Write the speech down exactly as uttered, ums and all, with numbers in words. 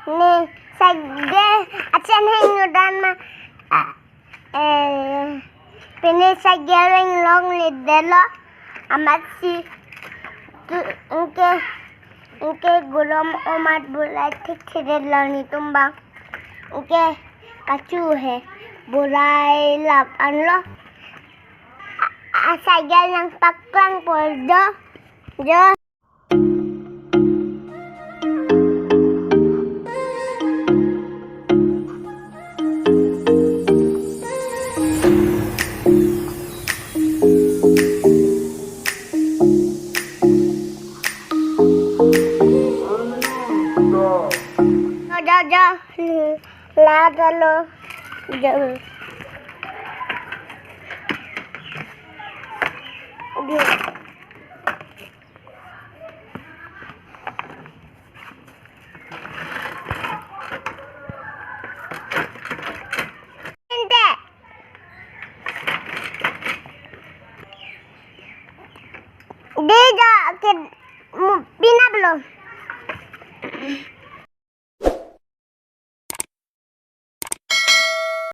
Ne cycle achan heng nodan ma, ah, eh, pine cycle inglongledetlo, amatsi tu, anke, anke golom omat bolai thekthedetlo netum abang. Anke kachu he bolai lap anlo. A, a cycle nangpaklangpo jo, jo. Jo, jo, jo. La, la, lo. Jo. Jo. Ente. Dei jo ke mu-, pinaplo.